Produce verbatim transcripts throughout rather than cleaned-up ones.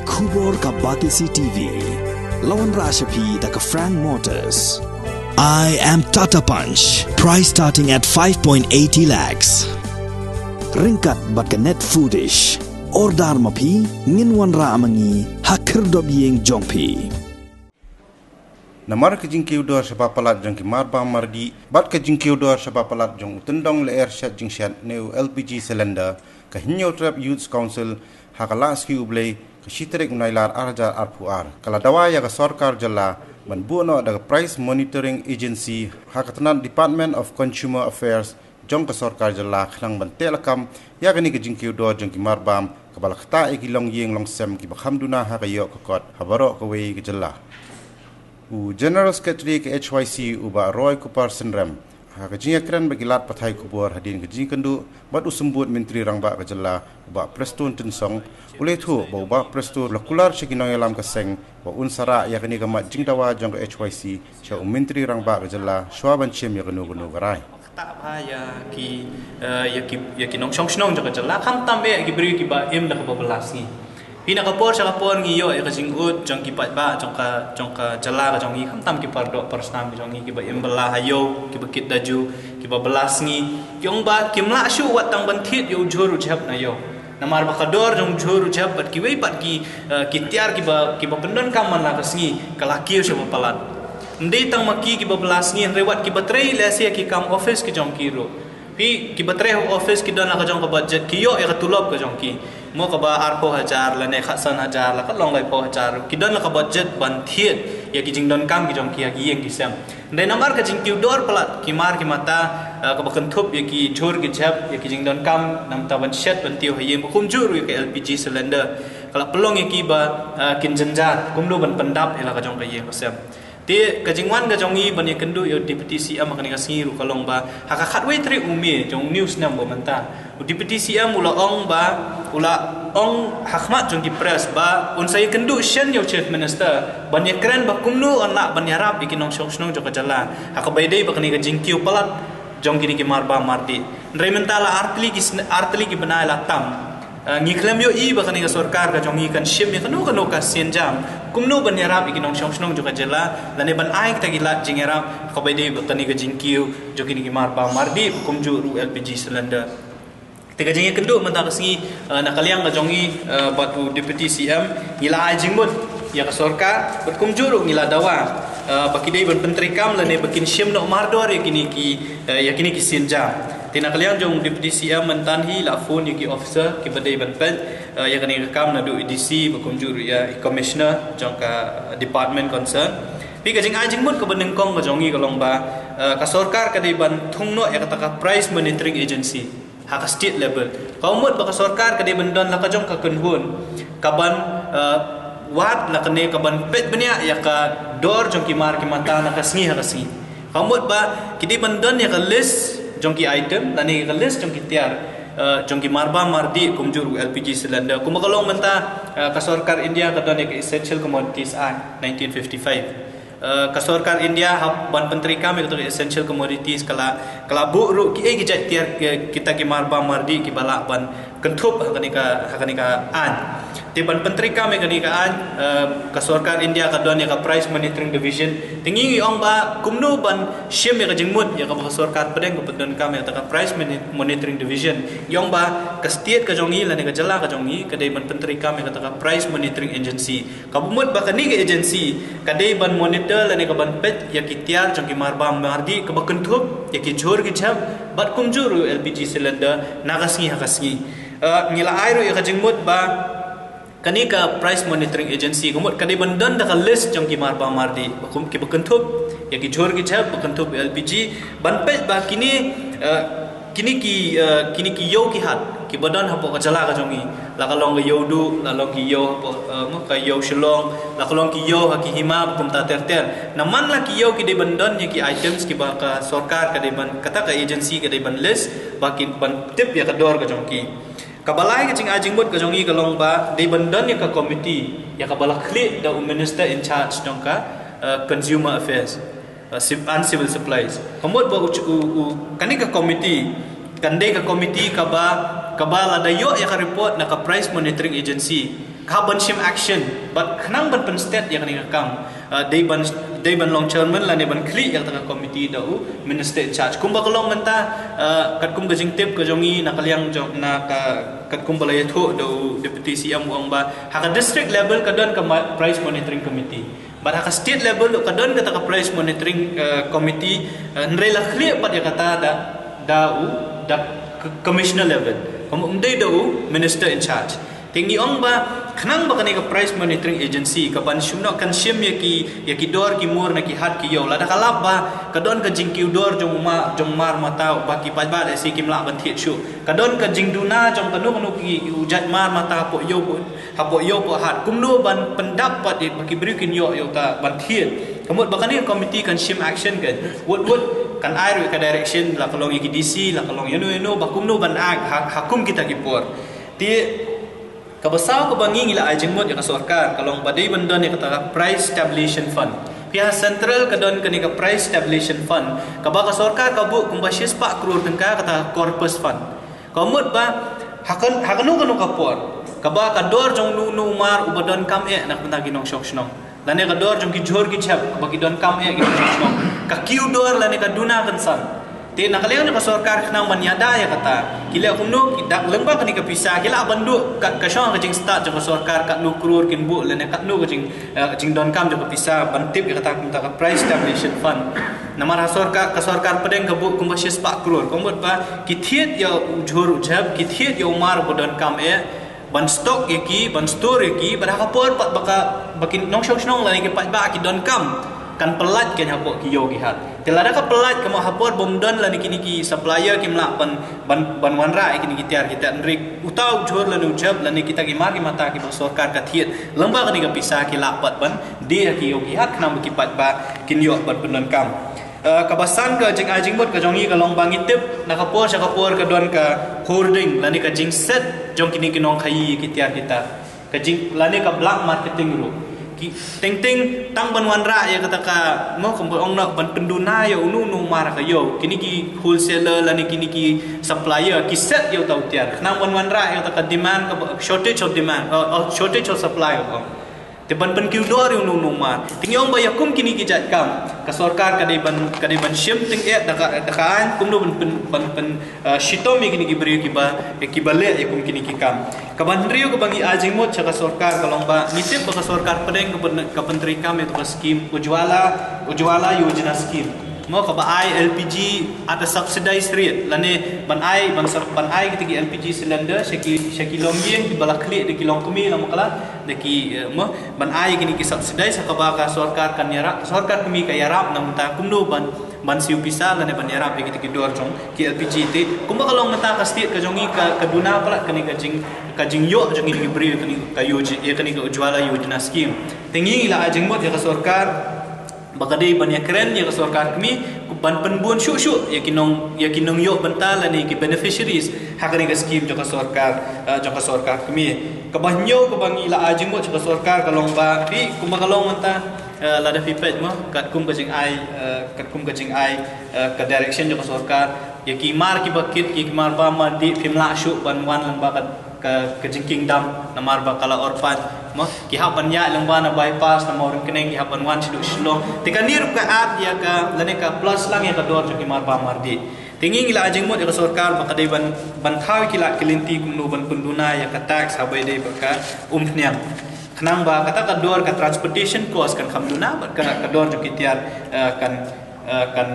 Khubor ka Batesi T V. La wanrah sha phi da ka Frank Motors. I am Tata Punch. Price starting at five point eighty lakhs. Ryngkat bad ka Net Foodish. Order ma phi, ngin wanrah ma ngi ha khyrdop ïing jong phi. Namar ka jingkiew dor shaba palat jong ki marbam mardih bad ka jingkiew dor shaba palat jong u tyndong lyer shet jingshet ne u L P G cylinder, ka Hynñiewtrep Youth Council ha ka Laitkynrad U Blei, ka shi tarik u Nailar ar hajar arphew ar, ka la dawa ïa ka sorkar jylla ban buh noh da ka Price Monitoring Agency ha ka tnat Department of Consumer Affairs jong ka sorkar jylla khnang ban teh lakam ïa kane ka jingkiew dor jong ki marbam kaba la ktah ïa ki longïing longsem kiba kham duna ha ka ïoh ka kot ha baroh kawei ka jylla. U General Secretary ka H Y C, u Bah Roy Kupar Synrem, ha ka jingïakren bad ki lad pathai khubor hadien ka jingïakynduh bad u Symbud Myntri Rangbah ka jylla, u Bah Prestone Tynsong, u la ïathuh ba u Bah Prestone u la kular sha ki nongïalam ka seng ba un sa rah ïa kane ka mat jingdawa jong ka H Y C sha u Myntri Rangbah ka jylla shwa ban shim ïa kano kano ka rai. Ktah bha ïa ki, eh, ïa ki, ïa ki nongshong shnong jong ka jylla, khamtam eh ïa ki briew kiba im da kaba bylla sngi. Phi, na ka por sha ka por ngi ïoh ïa ka jingud jong ki paidbah jong ka, jong ka jylla ka jong ngi, khamtam ki pardoh parsnam ka jong ngi, kiba im bylla ha ïew, kiba kit da ju, kiba bylla sngi. Ki ong ba kim lah shuh wat tang ban thied ïa u jhur u jhep na ïew. Namar ba ka dor jong u jhur u jhep bad kiwei pat ki, eh, ki tiar kiba, kiba pyndonkam man la ka sngi, ka la kiew shaba palat. Ym dei tang ma ki kiba bylla sngi, hynrei wat kiba trei lehse ïa ki kam office ki jong ki ruh. Phi, kiba trei ha office ki don la ka jong ka budget, ki ïoh ïa ka tulop ka jong ki. Mo kaba arphew hajar lane khatsan hajar, la ka long laiphew hajar. Ki don la ka budget ban thied ïa ki jingdonkam ki jong ki ha ki ïing ki sem. Hynrei namar ka jingkiew dor palat ki mar ki mata, eh, kaba kynthup ïa ki jhur ki jhep, ïa ki jingdonkam namar ban shet ban tiew ha ïing, ba kumjuh ruh ïa ka L P G cylinder, ka la pynlong ïa ki ba, eh, kin jynjar kumno ban pyndap ïa la ka jong ka ïing ka sem. Te ka jingwan ka jong ngi ban ïakynduh ïa u Deputy C M ha kane ka sngi ruh ka long ba ha ka khatwei tarik u May jong une u snem ba mynta, u Deputy C M u la ong ba, u la ong ha khmat jong ki press ba un sa ïakynduh shen ïa u Chief Minister ban ïakren ba kumno yn lah ban ïarap ïa ki nongshong shnong jong ka jylla ha kaba ïadei bad kane ka jingkiew palat jong kine ki marbam mardih. Hynrei mynta la artylli ki sne-, artylli ki bnai la tam. Eh, ngi khlem ïohi ba kane ka sorkar ka jong ngi kan shim ïa kano kano ka sienjam kumno ban ïarap ïa ki nongshong shnong jong ka jylla lane ban ai kita ki lad jingïarap ha kaba ïadei bad kane ka jingkiew jong kine ki marbam mardih, kumjuh ruh L P G cylinder. Te ka jingïakynduh mynta ka sngi, eh, na ka liang ka jong ngi, eh, bad u Deputy C M, ngi la ai jingmut ïa ka sorkar bad kumjuh ruh ngi la dawa, eh, ba ki dei ban pyntreikam lane ba kin shim noh mardor ïa kine ki, eh, ïa kine ki sienjam. Te na ka liang jong u Deputy C M mynta hi la phone ïa ki officer kiba dei ban peit, eh, ïa kane ka kam naduh A D C ba kumjuh ruh ïa i Commissioner jong ka department concern. Phi, ka jingai jingmut kaba nyngkong ka jong ngi ka long ba, eh, ka sorkar ka dei ban thung noh ïa kata ka Price Monitoring Agency ha ka state level. Ka mut ba ka sorkar ka dei ban don la ka jong ka kynhun kaban, eh, wad la kane kaban peit bniah ïa ka dor jong ki mar ki mata na ka sngi ha ka sngi. Ka mut ba ki dei ban don ïa ka list jong ki item lane ïa ka list jong ki tiar, eh, jong ki marbam mardih kumjuh ruh L P G cylinder. Kumba ka long mynta, eh, ka sorkar India ka don ïa ka Essential Commodities Act nineteen fifty-five. Eh, ka sorkar India hap ban pyntreikam ïa kata ka essential commodities ka la, ka la buh ruh kiei ki jait tiar, eh, kita ki marbam mardih kiba lah ban kynthup ha kane ka, ha kane ka aiñ. Te ban pyntreikam ïa kane ka aiñ, eh, ka sorkar India ka don ïa ka Price Monitoring Division. Te ngi ngi ong ba kumno ban shim ïa ka jingmut ïa kaba ka sorkar pdeng ka pyndonkam ïa kata ka Price Moni-, Monitoring Division. Ngi ong ba ka state ka jong ngi lane ka jylla ka jong ngi ka dei ban pyntreikam ïa kata ka Price Monitoring Agency. Kaba mut ba kane ka agency ka dei ban monitor lane kaban peit ïa ki tiar jong ki marbam mardih kaba kynthup ïa ki jhur ki jhep bad kumjuh ruh L P G cylinder na ka sngi ha ka sngi. Eh, ngi la ai ruh ïa ka jingmut ba kane ka Price Monitoring Agency ka mut ka dei ban don da ka list jong ki marbam mardih ba kum, kiba kynthup ïa ki jhur ki jhep, ba kynthup ïa L P G, ban peit ba kine, eh, kine ki, eh, kine ki ïew ki hat kiba don hapoh ka jylla ka jong ngi, la ka long ka ïew duh, la long ki ïew hapoh, eh, mo, ka ïew Shillong, la ka long ki ïew ha ki hima kumta ter ter. Namar la ki ïew ki dei ban don ïa ki items kiba ka sorkar ka dei ban, kata ka agency ka dei ban list ba kin ban tip ïa ka dor ka jong ki. Kaba lai ka jingai jingmut ka jong ngi ka long ba dei ban don ïa ka committee ïa kaba la khlieh da u minister in charge jong ka, eh, Consumer Affairs, eh, Civ-, and Civil Supplies. Ka mut ba u, u, u, kane ka committee kan dei ka committee kaba, kaba lada ïoh ïa ka report na ka Price Monitoring Agency, hap ban shim action bad khnang ban pynstet ïa kane ka kam, uh, dei ban dei ban long chairman lane ban khlieh ïa kata ka committee da u minister in charge. Kumba ka long mynta, uh, katkum ka jingtip ka jong ngi na ka liang jong na ka katkum ba la ïathuh da u deputy C M u ong ba ha ka district level ka don ka price monitoring committee. Bad ha ka state level ka don kata ka price monitoring, uh, committee, uh, hynrei la khlieh pat ïa kata da da u da commissioner level. Kam ym dei da u minister in charge. Te ngi ong ba khnang ba kane ka price monitoring agency ka ban shim noh kan shim ïa ki ïa ki dor ki mur na ki hat ki ïew. Lada ka lap ba ka don ka jingkiew dor jong u mar jong mar mata ba ki paidbah lehse kim lah ban thied shuh. Ka don ka jingduna jong kano kano ki u jait mar mata hapoh ïew hapoh ïew hapoh hat. Kumno ban pyndap pat ïa ba ki briew kin ïoh ïa uta ban thied. Ka mut ba kane ka committee kan shim action kan. Wut wut kan ai ruh ka direction la ka long ïa ki D C la ka long ïa no ïa no ba kumno ban act ha kum kita ki por. Te kaba saw kaba ngi ngi la ai jingmut ïa ka sorkar ka long ba dei ban don ïa kata ka price stabilization fund. Phi ha central ka don kane ka price stabilization fund kaba ka sorkar ka buh kumba shispah crore tyngka kata ka corpus fund. Ka mut ba ha kano kano ka por kaba ka dor jong no no mar uba don kam eh na ka bynta ki nongshong shnong lane ka dor jong ki jhur ki jhep ba ki don kam eh ki nongshong shnong ka kiew dor lane ka duna kan san. Te na ka liang jong ka sorkar khnang ban ïada ïa kata ki leh kumno ki dak lyngba kane ka pisa ki lah ban duh ka shong ka jingstad jong ka sorkar katno crore kin buh lane katno ka jing jingdonkam jong ka pisa ban tip ïa kata kumta ka price stabilization fund. Namar ha sorkar ka sorkar pdeng ka buh kumba shispah crore ka mut ba ki thied ïa u jhur u jhep ki thied ïa u mar ba donkam eh ban stock ïa ki ban store ïa ki bad ha ka por pat ba ka ba ki nongshong shnong lane ki paidbah ki donkam kan pyllait kan hapoh ki ïew ki hat. Te lada ka pyllait ka mut ha por bym don lane kine ki supplier kim lah ban ban ban wanrah ïa kine ki tiar ki tiar hynrei uta u jhur lane u jhep lane kita ki mar ki mata kiba sorkar ka thied lyngba kane ka pisa ki lah pat ban die ha ki ïew ki hat khnang ba ki paidbah kin ïoh ban pyndonkam. Kaba san ka jingai jingmut ka jong ngi ka long ba ngi tip na ka por sha ka por ka don ka hoarding lane ka jingset jong kine ki nongkhaïi ki tiar kita. Ka jing lane ka black marketing ruh. Ki teng teng tang ban wanrah ïa kata ka mo kam ong na ban pynduna ïa unu unu mar ka ïew kine ki wholesaler lane kine ki supplier ki set ïa uta u tiar khnang ban wanrah ïa kata ka demand ka shortage of demand, shortage of supply. Te ban pynkiew dor ïa unu unu mar. Te ngi ong ba ïa kum kine ki jait kam ka sorkar ka dei ban ka dei ban shim teng eh da ka da ka aiñ kumno ban pyn ban pyn shitom ïa kine ki briew kiba kiba leh ïa kum kine ki kam. Kaba hynriew kaba ngi ai jingmut sha ka sorkar ka long ba ngi tip ba ka sorkar pdeng ka pyntreikam ïa ka skim Ujwala Ujwala Yojana skim. Mo kaba ai L P G at a subsidized rate lane ban ai ban ai kita ki L P G cylinder sha ki sha ki longïing kiba la khlieh da ki longkmie la mukla da ki mo ban ai kine ki subsidize ha kaba ka sorkar kan ïarap sorkar kmie ka ïarap na mynta kumno ban ban siew pisa lane ban ïarap ïa kita ki dor jong ki L P G te kumba ka long mynta ka state ka jong ngi ka ka duna palat kane ka jing ka jingïoh jong ngi ki briew kane ka Ujwala Yojana skim. Te ngi la ai jingmut ïa ka sorkar ba ka dei ban ïakren ïa ka sorkar kmie ban pynbun shuh shuh ïa ki nong ïa ki nongïoh bynta lane ki beneficiaries ha kane ka skim jong ka sorkar jong ka sorkar kmie. Kaba hynñiew kaba ngi la ai jingmut sha ka sorkar ka long ba phi kumba ka long mynta lada phi peit mo katkum ka jingai katkum ka jingai ka direction jong ka sorkar ïa ki mar kiba kit ïa ki mar ba mar dih phim lah shuh ban wan lyngba ka ka jingkieng dam namar ba ka la orphan mo ki hap ban ïaid lyngba na bypass na Mawryngkneng ki hap ban wan sha Shillong. Te kane ruh ka add ïa ka lane ka plus lang ïa ka dor jong ki mar ba mar dih. Te ngi ngi la ai jingmut ïa ka sorkar ba ka dei ban ban thaw ki lad ki lynti kumno ban pynduna ïa ka tax haba ïadei bad ka umphniang. Khnang ba kata ka dor ka transportation cost kan kham duna bad ka ka dor jong ki tiar kan kan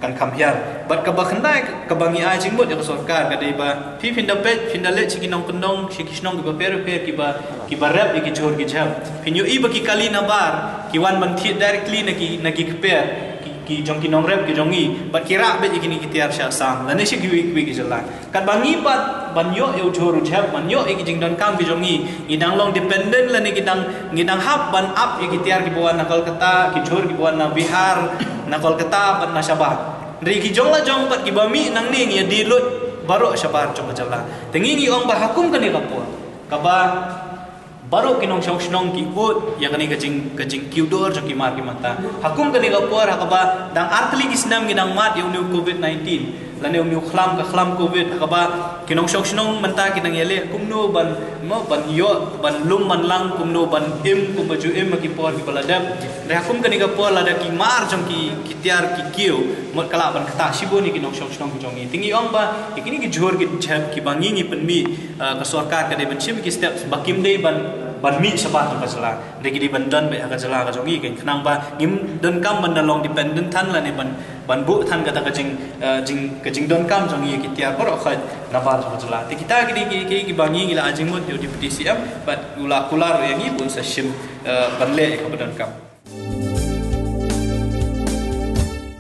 kan kham hiar. Bad kaba khyndai kaba ngi ai jingmut ïa ka sorkar ka dei ba phi phin da peit phin da leit sha ki nongkyndong sha ki shnong kiba pher pher kiba kiba rep ïa ki jhur ki jhep. Phin ïohi ba ki kali nabar ki wan ban thied directly na ki na ki kper ki jong ki nongrep ki jong ngi bad ki rah beit ïa kine ki tiar sha Assam lane sha kiwei kiwei ki jylla. Katba ngi pat ban ïoh ïa u jhur u jhep ban ïoh ïa ki jingdonkam ki jong ngi ngi dang long dependent lane ngi dang ngi dang hap ban ap ïa ki tiar kiba wan na Kolkata ki jhur kiba wan na Bihar na Kolkata bad na shabar. Hynrei ki jong la jong pat kiba mih nangne ngi ïa die lut baroh shabar jong ka jylla. Te ngi ngi ong ba ha kum kane ka por kaba baroh ki nongshong shnong ki ud ïa kane ka jing ka jingkiew dor jong ki mar ki mata. Ha kum kane ka por ha kaba dang artylli ki snem ngi dang mad ïa une u covid nineteen. lane u mih khlam ka khlam covid, ha kaba ki nongshong shnong mynta ki nang ïaleh kumno ban, mo, ban ïoh, ban lum ban lang, kumno ban im kumba ju im ha ki por kiba la dep. Re ha kum kane ka por lada ki mar jong ki, ki tiar ki kiew, mut ka lah ban ktah shibun ïa ki nongshong shnong ki jong ngi. Te ngi ong ba ïa kine ki jhur ki jhep kiba ngi ngi pynmih, eh, ka sorkar ka dei ban shim ki step ba kim dei ban, ban mih shabar jong ka jylla. Dei ki dei ban don beit ha ka jylla ka jong ngi, khnang ba ngim donkam ban da long dependent than lane ban, ban buh than kata ka jing, eh, jing, ka jingdonkam jong ngi ki tiar baroh khoit nabar jong ka jylla. Te kita ki dei ki, ki, kiba ngi ngi la ai jingmut ïa u Deputy C M bad u la kular ïa ngi ba un sa shim, eh, ban leh ïa kaba donkam.